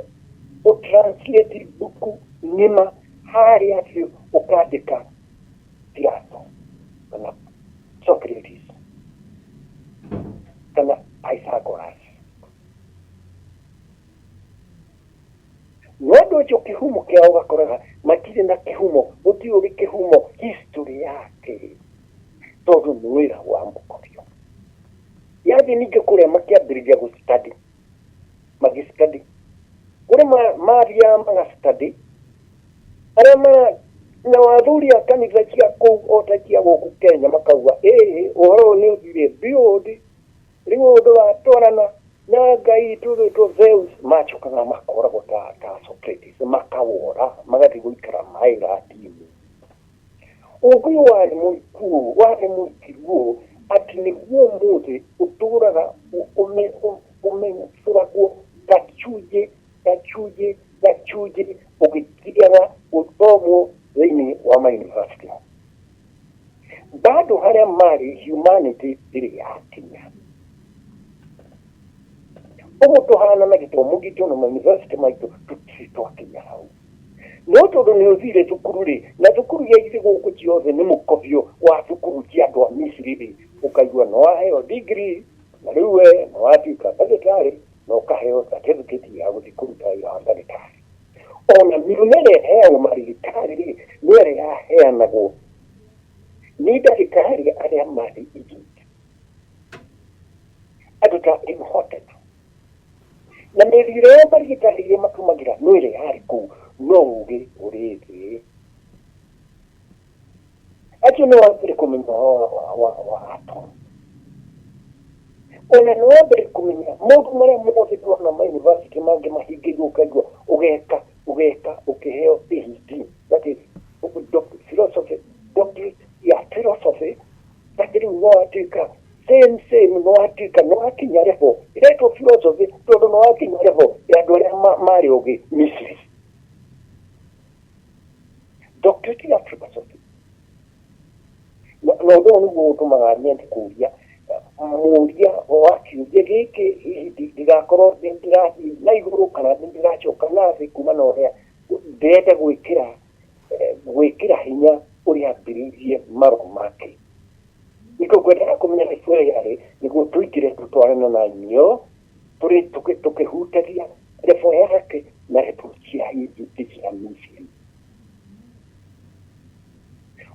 gũtranslate mbuku ng'ima harĩa thĩ ũkandĩka Plato kana Socrates kana Pythagoras. No andũ acio kĩhumo kĩao ũgakoraga matirĩ na kĩhumo, gũtirĩ ũrĩ kĩhumo history yake, tondũ nĩ wĩra wa mũkorio. Yathiĩ ningĩ kũrĩa makĩambĩrĩria gũ study, magĩ study kũrĩ mathiaga maga study arĩa mara na athuri a kanitha cia kũu o ta cia gũkũ Kenya makauga ĩĩ ũhoro ũyũ nĩ ũthire beyond, rĩu ũndũ watwarana na ngai tũgĩtwo Zeus, macokaga makoragwo ta Socrates, makawora magathiĩ gũikara maĩratinĩ. Ũũgĩ ũyũ warĩ mũriku ũũ, warĩ mũrikiru ũũ, atĩ nĩguo ũmũthĩ ũtũraga ũmenyũragwo gacunjĩ gacunjĩ gacunjĩ ũgĩthiaga gũthomwo thĩinĩ wa mayunivasĩtĩ. Bado harĩa marĩ humanity ndĩrĩ yakinya. Ũguo tũhana na gĩthomo gitũ na mayunivasĩtĩ maitũ tũtirĩ twakinya hau. No tondũ nĩ ũthire thukuru rĩ, na thukuru iria irĩ gũkũ ciothe nĩ mũkobio wa thukuru cia andũ a Misiri rĩ, ũkaigua nĩ waheo degree, na rĩu we nĩ watuĩka ndagĩtarĩ na ũkaheo certificate ya gũthiĩ kũruta wĩra wa ndagĩtarĩ. Ona mĩrimũ ĩrĩa ĩheagwo marigĩtarĩ rĩ, nĩ ĩrĩa yaheanagwo nĩ ndagĩtarĩ arĩa marĩ Egypt, andũ ta Imhotep. Na mĩthiĩre ya marigĩtarĩ iria matũmagĩra no ĩrĩa yarĩ kũu, no ũgĩ ũrĩ thĩ. Acio nĩ wambere kũmenya ũhoro wa atom. Ona nĩ wambere kũmenya maũndũ marĩa mothe tuona ma university mangĩ mahingĩirwo, ũkaigua ũgeka ũgeka ũkĩheo PhD, that is philosophy, doctorate ya philosophy, atĩ rĩu no watuĩka same same, no watuĩka no wakinya level ĩretwo philosophy, tondũ no wakinya level ya andũ arĩa marĩ ũgĩ Misiri, doctorate ya philosophy. Na ũndũ ũyũ nĩguo ũtũmaga nyende kũria mũria wa kĩũria gĩkĩ, hihi ndigakorwo ndĩrathiĩ na igũrũ kana ndĩracoka na thĩ kuma na ũrĩa ndĩrenda gwĩkĩra hinya ũrĩa ambĩrĩirie marũa make. Nĩkĩo ngwendaga kũmenya nĩ ĩrĩa yarĩ nĩguo tũingĩre tũtwarane na inyuo tũrĩ tũkĩhutagia level yake na level cia Egypt cia Misiri.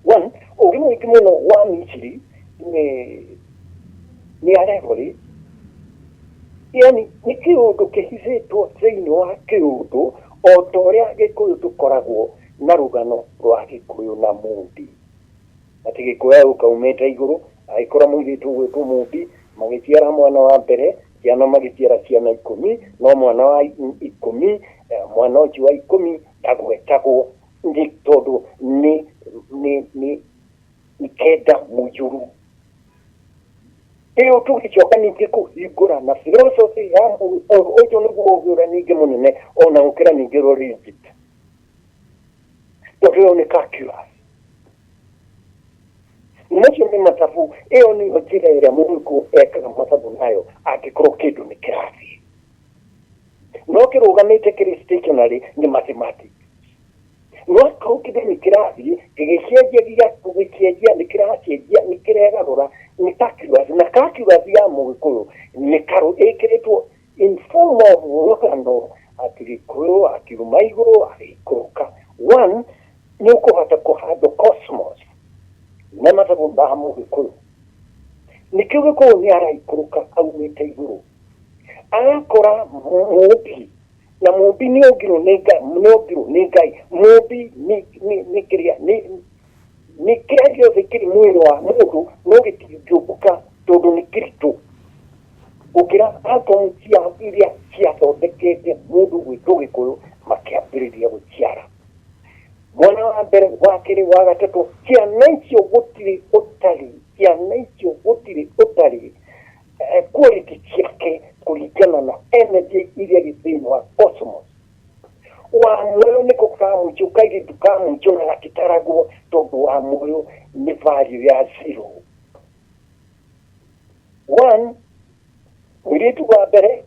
One, ũgĩ mũingĩ mũno wa Misiri nĩ allegory, yani nĩ kĩũndũ kĩhithĩtwo thĩinĩ wa kĩũndũ, o ta ũrĩa Gĩkũyũ tũkoragwo na rũgano rwa Gĩkũyũ na Mũmbi. Atĩ Gĩkũyũ agũka umĩte igũrũ agĩkora mũirĩtu ũgwĩtwo Mũmbi, magĩciara mwana wa mbere, ciana magĩciara ciana 10, no mwana wa 10, mwana ũcio wa 10 ndagwetagwo nĩ tondũ nĩ kenda mũiyũru. Ĩyo tũgĩcoka ningĩ kũhingũra na philosophy ya ũcio nĩguo ũgĩ ũrĩa ningĩ mũnene ona gũkĩra ningĩ rũrĩ Egypt, tondũ ĩyo nĩ calculus. Macio nĩ mathabu, ĩyo nĩyo njĩra ĩrĩa mũgĩkũyũ ekaga mathabu nayo angĩkorwo kĩndũ nĩ kĩrathiĩ no kĩrũgamĩte kĩrĩ stationary, nĩ mathematics. No akorwo kĩndũ nĩ kĩrathiĩ gĩgĩcenjagia, gũgĩcenjia, nĩ kĩracenjia, nĩ kĩregarũra, nĩ calculus. Na calculus ya mũgĩkũyũ nĩ karũ ĩkĩrĩtwo in form of rũgano atĩ Gĩkũyũ akiuma igũrũ agĩikũrũka. One, nĩ ũkũhota kũhandũ cosmos. Nĩkĩo Gĩkũyũ nĩ araikũrũka aumĩte igũrũ agakora mũmbi, na mũmbi nĩ ongirwo nĩ Ngai, nĩ ongirwo nĩ Ngai. Mũmbi nĩ kĩrĩa nĩ kĩrĩa gĩothe kĩrĩ mwĩrĩ wa mũndũ, no gĩtingĩũmbũka tondũ nĩ kĩritũ gũkĩra atom cia iria ciathondekete mũndũ gwĩtwo Gĩkũyũ. Makĩambĩrĩria gũciara mwana wa mbere, wa kerĩ, wa gatatũ. Ciana icio gũtirĩ ũtarĩ, ciana icio gũtirĩ ũtarĩ quality ciake kũringana na energy iria irĩ thĩinĩ wa cosmos. Wa muoyo nĩko ka mũico, kairĩtu ka mũico, na gatitaragwo tondũ wa muoyo nĩ value ya zero one. Mũirĩtu wa mbere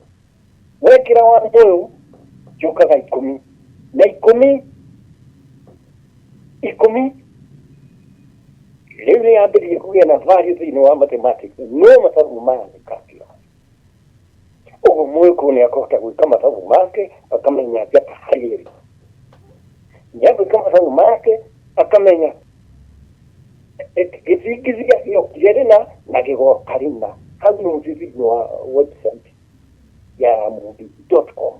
wekĩra wa muoyo yũkaga 10 na 10 10. Rĩu nĩ yambĩrĩria kũgĩa na value thĩinĩ wa mathematics, no mathabu maya nĩ calculus. Ũguo Mũgĩkũyũ nĩ akũhota gwĩka mathabu make, akamenya njata harĩa ĩrĩ. Nĩ agwĩka mathabu make, akamenya gĩthingithia gĩokire rĩna na gĩgoka rĩna. Hau no ũthiĩ thĩinĩ wa website ya mumbi.com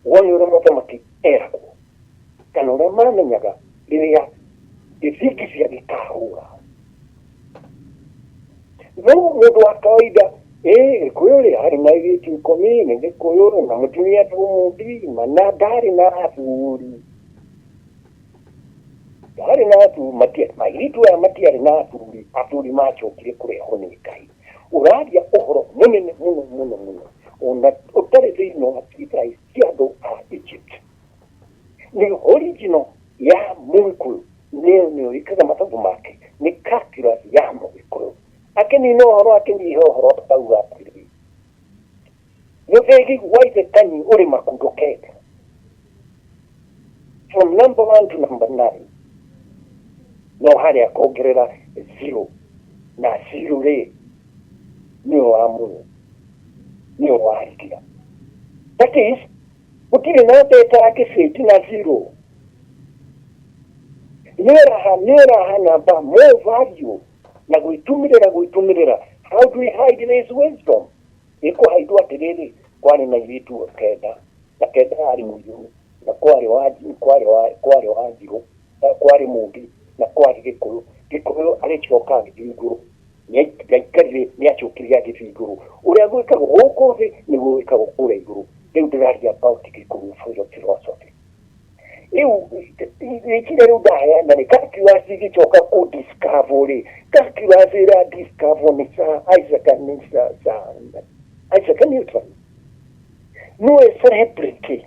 wone ũrĩa mũthamaki eragwo kana ũrĩa mamenyaga rĩrĩa gĩthingithia gĩkahũra. No mũndũ wa kawaida, ĩ Gĩkũyũ rĩ, arĩ na airĩtu 10, nĩ Gĩkũyũ na mũtumia etagwo Mũmbi, na ndarĩ na athuri, ndarĩ na athuri, airĩtu aya matiarĩ na athuri. Athuri macokire kũrehwo nĩ Ngai. Ũraria ũhoro mũnene mũno mũno mũno ona ũtarĩ thĩinĩ wa civilized cia andũ a Egypt. Nĩ original ya Mũgĩkũyũ, nĩyo nĩyo ĩkaga mathabu make, nĩ calculus ya Mũgĩkũyũ. Akĩnina ũhoro, akĩnyiha ũhoro, akauga atĩrĩrĩ, mũthĩgi wa ithe Kanyi ũrĩ makundo 9, from number one to number nine, no harĩa akongerera zero, na zero rĩ, nĩyo wa mũno, nĩyo warikia. That is, gũtirĩ namba ĩtangĩbĩti na zero. Nĩ ũraha namba more value na gwĩtumĩrĩra gwĩtumĩrĩra. How do we hide this wisdom? Ĩkũhaidwo atĩrĩrĩ, kwarĩ na airĩtu 9, na 9 arĩ mũirũ, na kwarĩ wa njirũ, na kwarĩ mũmbi, na kwarĩ Gĩkũyũ. Gĩkũyũ agĩcoka agĩthiĩ igũrũ. Nĩaikarire, nĩacokire agĩthiĩ igũrũ. Ũrĩa gwĩkagwo gũkũ thĩ nĩguo gwĩkagwo kũrĩa igũrũ. Rĩu ndĩraria about Gĩkũyũ philosophy. Rĩu rĩciria rĩu ndaheana rĩ, calculus ĩgĩcoka kũ discover rĩ, calculus ĩra discover nĩ Sir Isaac, nĩ Sir Isaac Newton, nĩwe celebrity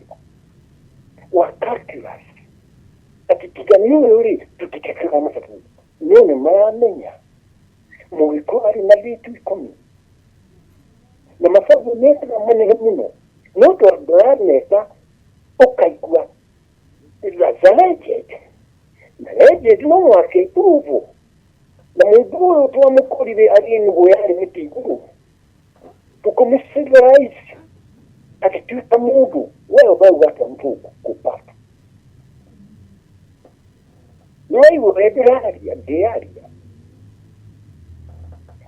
wa calculus. Atĩ tiga nĩ ũyũ rĩ, tũtingĩkaga mathabu. No nĩ maramenya Mũgĩkũyũ arĩ na vitu 10 na mathabu mekaga manene mũno, no tondũ ndũrameka ũkaigua as a legend, na legend no mũhaka ĩpruvwo. Na mũndũ ũyũ twamũkorire arĩ nũgũ yarĩ mĩtĩ igũrũ, tũkĩmũ-civilize agĩtuĩka mũndũ. We ũrauga atĩa mũthũngũ kũpata? Nĩ waigua ũrĩa ndĩraria ngĩaria?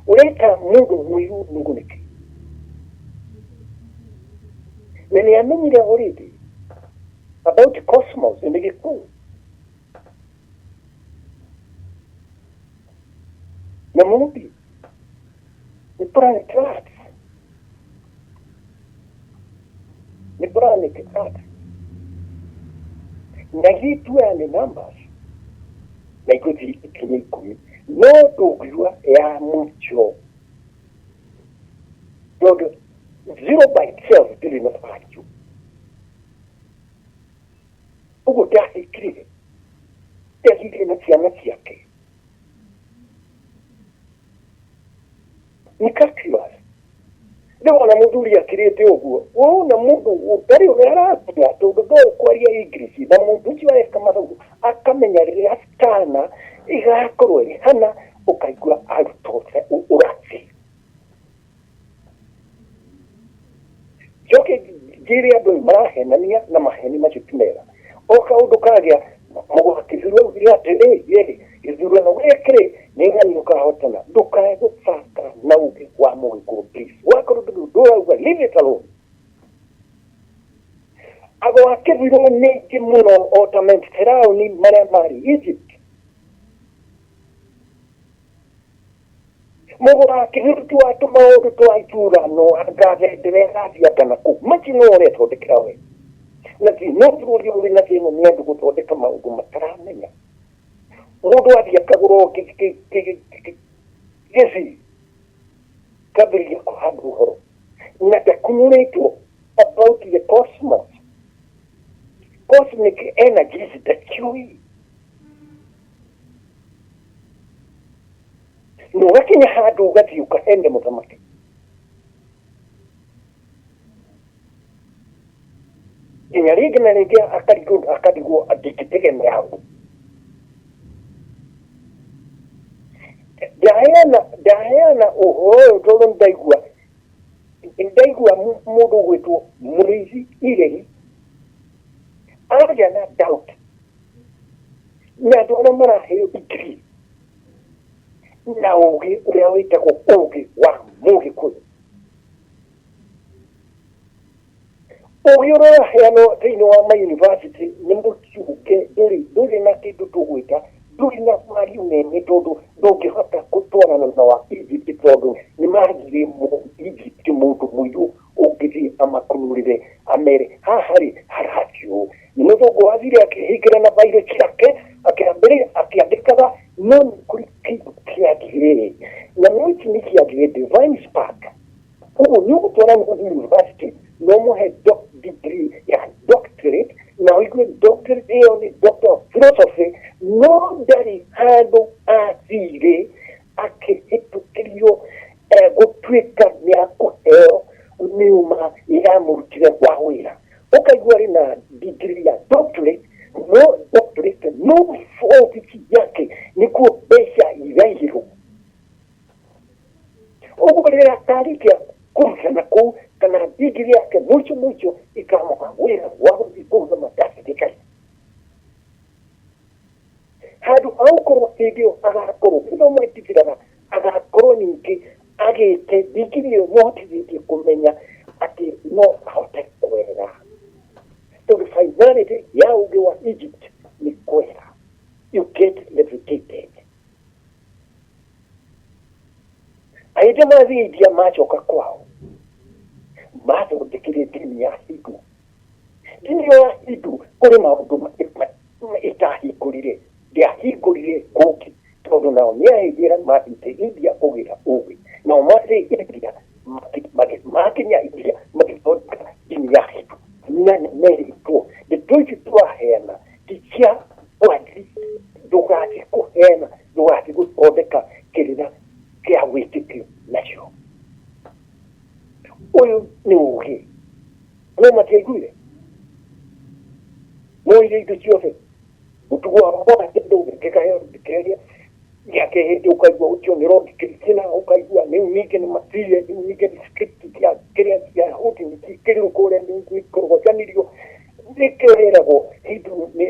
Ũreta mũndũ mũiru nũgũ nĩkĩ? Na nĩ amenyire already about cosmos nĩ Gĩkũyũ na mũmbi nĩ planet Earth, nĩ planet Earth, na gĩtu aya nĩ numbers na igũthiĩ ikinye 10, no ndũngiuga ya mũico tondũ zero by itself ndĩrĩ na value. Ũguo ndahĩkire, ndagĩire na ciana ciake nĩ calculus. Rĩu ona mũthuri akĩrĩte ũguo, wona mũndũ ũtarĩ ũrĩa aratia tondũ ndoĩ kwaria English, na mũndũ ũcio areka mathabu akamenya rĩrĩa stana ĩgakorwo ĩrĩ hana, ũkaigua aruta ũrathi. Njoke njĩre andũ nĩ marahenania, na maheni macio ti mega. O kaũndũ kagĩa mũgwakĩthurwo augire atĩrĩ, gĩthurano gĩkĩ nĩ ng'ani ũkahotana, ndũkae. Nĩ aingĩ mũno o ta Firaũni marĩa marĩ Egypt. Mũgũra kĩhurutu wa tũmaũndũ twa ithurano anga thendere gathiĩ anga na kũu macio nĩwe ũrethondekera we. Na thĩna bũrũri ũrĩ na thĩna nĩ andũ gũthondeka maũndũ mataramenya. Mũndũ athiĩ akagũra gĩcii kambĩrĩria kũhanda ũhoro na ndakunũrĩtwo about the cosmos, cosmic energies ndaciũĩ. Na ũgakinya handũ ũgathiĩ ũkahenia mũthamaki. Nginya rĩngĩ na rĩngĩ akarigwo akarigwo ndingĩtegemea hau. Ndaheana ndaheana ũhoro ũyũ tondũ ndaigua ndaigua mũndũ ũgwĩtwo Mũrĩithi Iregi agĩa na doubt na andũ arĩa maraheo degree na ũgĩ ũrĩa wĩtagwo ũgĩ wa Mũgĩkũyũ. Ũgĩ ũrĩa ũraheanwo thĩinĩ wa mayunivasĩtĩ nĩ mũcunge, ndũrĩ ndũrĩ na kĩndũ tũgwĩta, ndũrĩ na value nene tondũ ndũngĩhota gũtwarana na wa Egypt tondũ nĩ mathire Egypt mũndũ mũirũ ũngĩthiĩ amakunũrĩre amere haha rĩ harathiĩ ũũ. Nĩ mũthũngũ wathire akĩhingĩra na bairũ ciake akĩambĩrĩria akĩandĩkaga no nĩ kũrĩ kĩndũ kĩathire nyamũ ici nĩ ciathire divine spark. Ũguo nĩ ũgũtwara mũndũ university na ũmũhe degree ya doctorate na ũigue doctorate ĩyo nĩ doctor of philosophy no ndarĩ handũ athire akĩhĩtũkĩrio gũtuĩka nĩ akũheo mĩuma yamũrutire wa wĩra. Ũkaigua arĩ na degree ya doctorate no doctorate no obici yake nĩkuo mbeca iraiyĩrwo. Ũguo rĩrĩa akarĩkia kũrutana kũu kana ndigiri yake mũico mũico ikamũha wĩra wa gũthiĩ kũruga mandazi thĩkai. Handũ ha gũkorwo hĩndĩ ĩyo agakorwo gĩthomo gĩtithiraga, agakorwo ningĩ agĩte ndigiri ĩyo ĩmũhotithĩtie kũmenya atĩ no ahote kwera. Tondũ finality ya ũgĩ wa Egypt nĩ kwera. You get levitated. Ahĩndĩ mathiĩ India macoka kwao mathondekire ndini ya Hindu. Ndini ĩyo ya Hindu kũrĩ maũndũ ĩtahingũrire, ndĩahingũrire kũngĩ tondũ nao nĩ ahĩndĩ arĩa mathiĩte India kũgĩra ũgĩ, nao mathiĩ India makinya India magĩthondeka ndini ya Hindu na nĩ merĩtwo ndeto ici tũraheana ti cia kwathi ndũgathiĩ kũheana ndũgathiĩ gũthondeka kĩrĩra kĩa wĩtĩkio nacio. Ũyũ nĩ ũgĩ no matiaiguire moire indo ciothe mũtugo wa mwana ndũngĩkĩka kĩrĩa gĩake hĩndĩ ũkaigua ũcio nĩ rondi kĩrĩkĩna ũkaigua rĩu ningĩ nĩ matire rĩu ningĩ nĩ script cia kĩrĩa cia huti nĩ cikĩrirwo kũrĩa nĩ kũrogocanirio nĩkĩo ĩragwo Hindu nĩ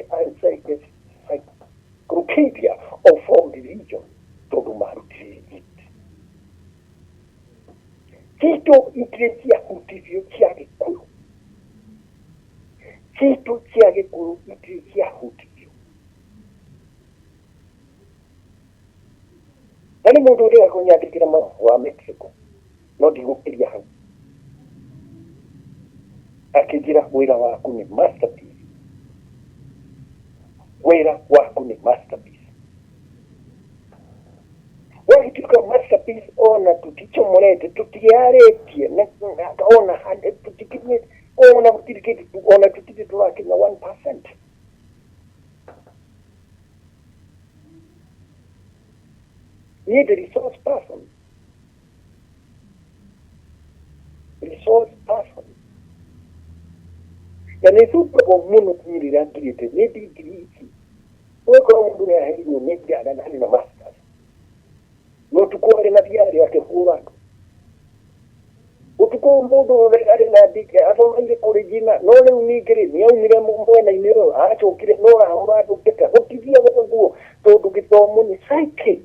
encyclopedia of all religion tondũ marutire Egypt. Citũ itirĩ ciahutirio cia Gĩkũyũ, citũ cia Gĩkũyũ itirĩ ciahutirio. Harĩ mũndũ ũrĩa kũnyandĩkĩra marũa wa Mexico no ndigũkĩria hau akĩnjĩra wĩra waku nĩ masterpiece, wĩra waku nĩ masterpiece. Wagĩtuĩka masterpiece ona tũtichomorete tũtiarĩtie ona tũtikinyĩte ona gũtirĩ kĩndũ ona tũtirĩ tũrakinya 1%. Niĩ ndĩ resource person, resource person na nĩ thumbagwo mũno niĩ rĩrĩa ngirĩte nĩ ndigiri ici. Ũgakora mũndũ nĩ aheirwo nĩ njara na arĩ na masters na ũtukũ arĩ na thiarĩ akĩhũra andũ. Ũtukũ mũndũ arĩ na ndike athomeire kũrĩgina no rĩu ningĩ rĩ nĩ aumire mwena-inĩ ũyũ acokire no arahũra andũ ngeta. Gũtithiaga ũguo tondũ gĩthomo nĩ psychic.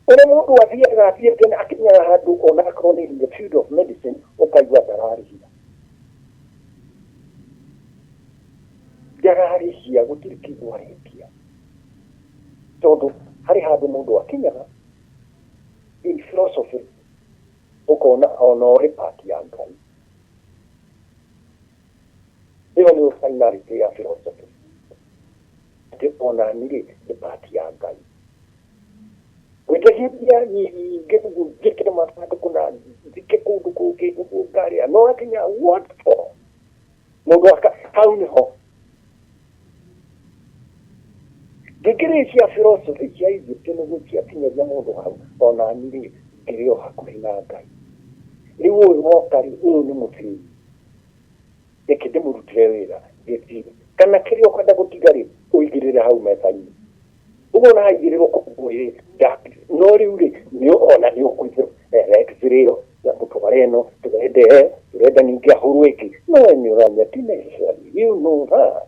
Ũrĩa mũndũ athiaga athiĩte na akinyaga handũ ona akorwo nĩ in the field of medicine ũkaigua ndararĩhia. Ndararĩhia gũtirĩ kĩndũ aretia. Tondũ harĩ handũ mũndũ akinyaga in philosophy ũkona ona ũrĩ part ya Ngai. Ĩyo nĩyo finality ya philosophy. Atĩ ona niĩ rĩ, nĩ part ya Ngai. Gwĩtagia mbia nyingĩ nĩguo njĩkĩre mathandũkũ na njike kũndũ kũngĩ nĩguo ngarĩa no akinya what for mũndũ aka hau nĩho ndingĩrĩ cia philosophy cia Egypt nĩguo ciakinyagia mũndũ hau ona niĩ rĩ ngĩrĩ o hakuhĩ na Ngai. Rĩu ũyũ woka rĩ ũyũ nĩ mũthĩni reke ndĩmũrutĩre wĩra gĩtirĩ kana kĩrĩa ũkwenda gũtiga rĩ ũigĩrĩre hau metha-inĩ ũguo na haigĩrĩrwo kũngũ rĩ no rĩu rĩ nĩ ona nĩ ũkũigĩrwo x-ray ya gũtwara ĩno tũrenda ĩyo tũrenda ningĩ ahũrwo ĩngĩ no we nĩ ũramenya ti necessary you know that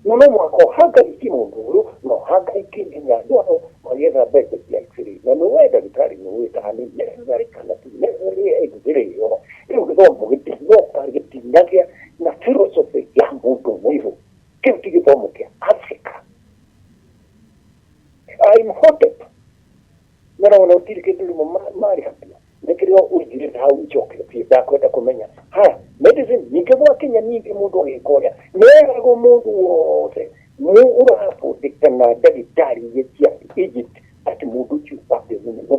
no no mũhaka ũhangaike mũndũ ũyũ na ũhangaike nginya andũ ao magĩetha mbeca cia x-ray na nĩ we ndagĩtarĩ nĩ ũĩ kana nĩ necessary kana ti necessary x-ray ĩyo. Rĩu gĩthomo gĩtinoka gĩtinagĩa na philosophy ya mũndũ mũirũ. Kĩu ti gĩthomo kĩa Africa. Imhotep nĩarona gũtirĩ kĩndũ rĩmwe marĩhagia nĩ kĩrĩa ũigĩrĩre hau icoke biũ ndakwenda kũmenya haya medicine ningĩ gwakinya ningĩ mũndũ agĩka ũrĩa nĩeragwo mũndũ wothe nĩ ũrabundĩkana ndagĩtarĩ iria cia Egypt atĩ mũndũ ũcio wambe ũmenye nũ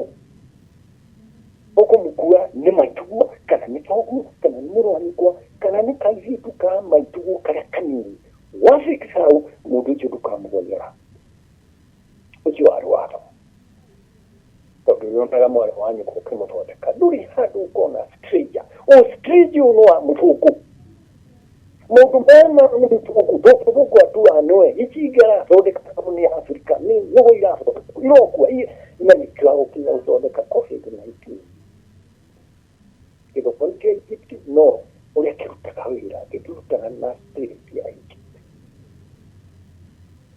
ũkũmũkua nĩ maituguo kana nĩ thoguo kana nĩ mũrũ wa nyũkwa kana nĩ kairĩtu ka maituguo karĩa kanini wafix hau mũndũ ũcio ndũkamũgonyora ũcio warĩ watho tondũ ũrĩonaga mwarĩ wa nyũkwa ũkĩmũthondeka ndũrĩ handũ ũkona stranger o stranger ũyũ nĩ wa mũthũngũ mũndũ mema nĩ mũthũngũ tondũ mũthũngũ atuaga nĩwe ici ingĩ arathondeka nĩ Afrika nĩ nũgũ irathondeka irokua na nĩkĩo agũkinya gũthondeka COVID-19 gĩthomo nĩ kĩa Egypt no ũrĩa kĩrutaga wĩra gĩtirutaga na spirit ya Egypt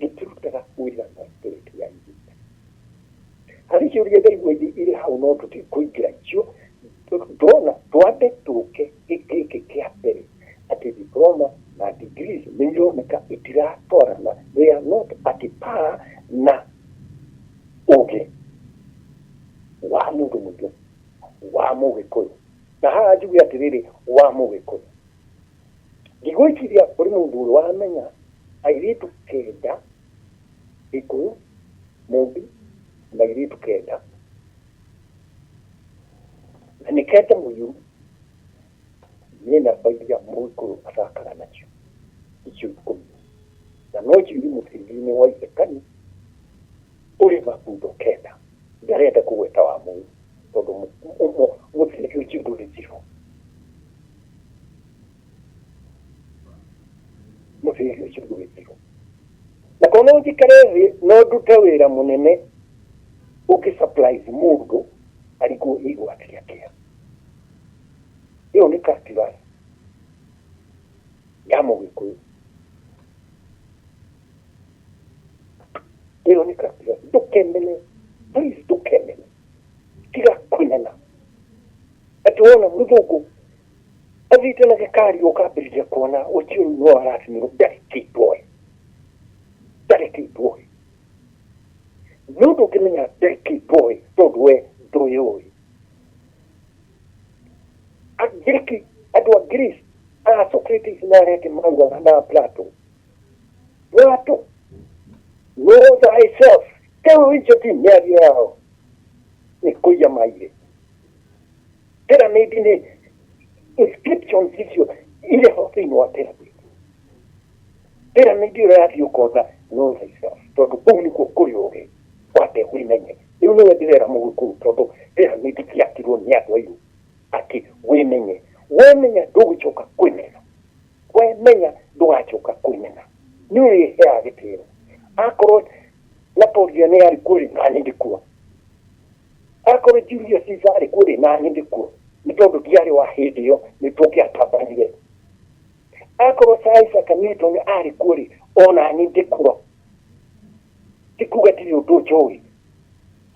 gĩtirutaga wĩra na spirit ya Egypt. Harĩ ciũria ndaigua irĩ hau no tũtikũingĩra icio ndona twambe tũke gĩkĩ kĩa mbere atĩ diploma na degrees nĩ ironeka itiratwarana, they are not at par na ũgĩ wa mũndũ mũirũ wa mũgĩkũyũ. Na haha njuge atĩrĩrĩ wa mũgĩkũyũ ndigwĩciria kũrĩ mũndũ ũrĩ wamenya airĩtu kenda gĩkũyũ mũmbi na airĩtu kenda na nĩ kenda mũiyũru nĩ namba iria mũgĩkũyũ athakaga nacio icio ikũmi na no icio irĩ mũthingi-inĩ wa ithekani ũrĩ mabundo kenda ndarenda kũgweta wa mũyũ tondũ mũthingi ũcio ndũrĩ zero mũthingi ũcio ndũrĩ zero na korwo no njikare thĩ no ndute wĩra mũnene ũngĩ surprise mũndũ arigwo igua atĩa kĩa ĩyo nĩ calculus ya mũgĩkũyũ ĩyo nĩ calculus ndũkemene please ndũkemene tiga kwĩmena atĩ wona mũthũngũ athiĩte na gĩkari ũkambĩrĩria kuona ũcio no arakinyĩrwo ndarĩ kĩndũ oĩ ndarĩ kĩndũ oĩ nĩ ũndũ ũngĩmenya ndarĩ kĩndũ oĩ tondũ we ndũĩ ũĩ Angiriki andũ a Greece a Socrates na arĩa angĩ maugaga na Plato Plato know thyself kĩu icio ti mĩario yao nĩ kũiya maire pyramid nĩ inscriptions icio irĩ ho thĩinĩ wa pyramid pyramid ĩyo yathiĩ ũkona know thyself tondũ kũu nĩkuo kũrĩ ũgĩ wambe wĩmenye rĩu nĩwe ndĩrera mũgĩkũyũ tondũ pyramid ciakirwo nĩ andũ airũ atĩ wĩmenye wemenya ndũgũcoka kwĩmena wemenya ndũgacoka kwĩmena nĩ ũrĩheaga gĩtĩo akorwo Napoleon arĩ kuo rĩ naniĩ ndĩkuo akorwo Julius Caesar arĩ kuo rĩ naniĩ ndĩkuo nĩ tondũ ndiarĩ wa hĩndĩ ĩyo nĩ tũngĩatambanire akorwo Sir Isaac Newton arĩ kuo rĩ ona niĩ ndĩkuo ti kuga ndirĩ ũndũ njũĩ.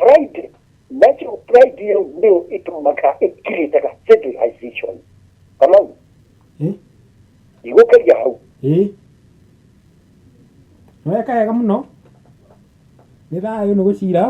Pride, natural pride ĩyo nĩyo ĩtũmaga ĩkirĩtaga civilization. Kamau, Ĩ. Igũkĩria hau. Ĩ. Weka wega mũno. Nĩ thayũ nĩ gũcira.